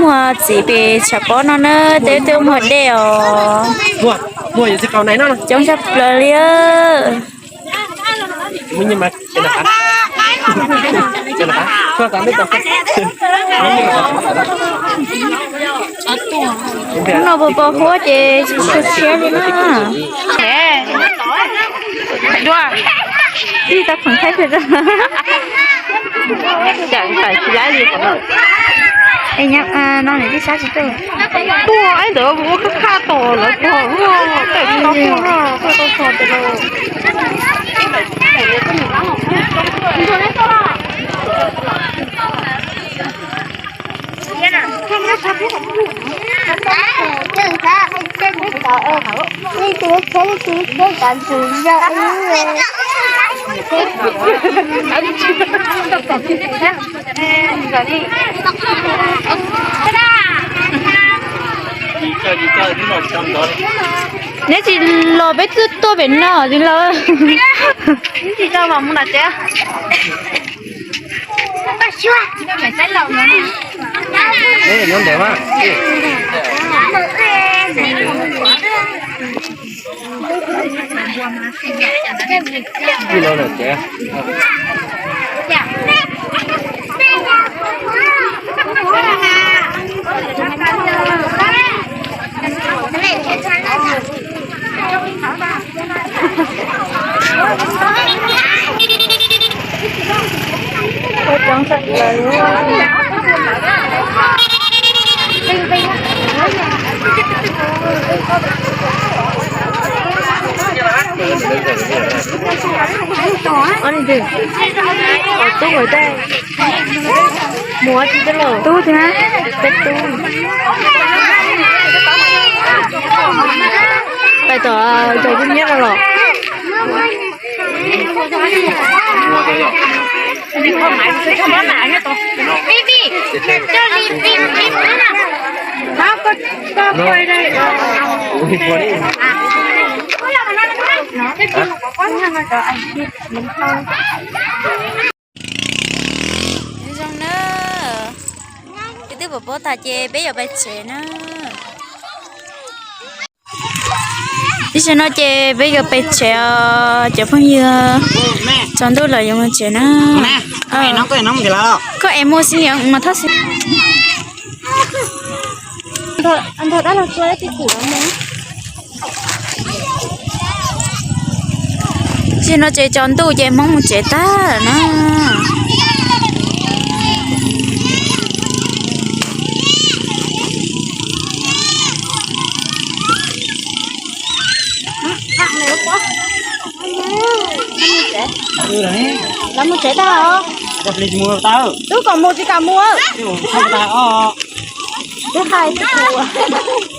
Muag txiv pem tshav pob no na, tej tej muag dej os. Coob tshaj plaws li. Hnub no puas pos huab ces tsis tshua tshiab li na. Ib tau khoom thaij pes. No niam tij sab tsis tuaj. Tuaj ib ntawd ua khaj khaj tom lawv pog, tuaj tsis tau tuaj na, tuaj tau txog tes los. Neb tsis los peb twb tuaj pem no tsis los. Neb tsis tau los mus nram tsev. Tub tiag, pais tom zaum kub nyiab no los. Zoo na, peb twb pov pob tas ces peb yuav pais tsev na. Ib zaug no ces peb yuav pais tsev os cov phooj ywg, tsaus ntuj lawm yuav mus tsev na. Koj es mus xwb niam mas thoj xwb. Zaum no ces tsaus ntuj ces Hmoob mus tsev tag lawm na. Lawv mus tsev tag os. Twb kom mus tsis kam mus. Twb hais tsis mus.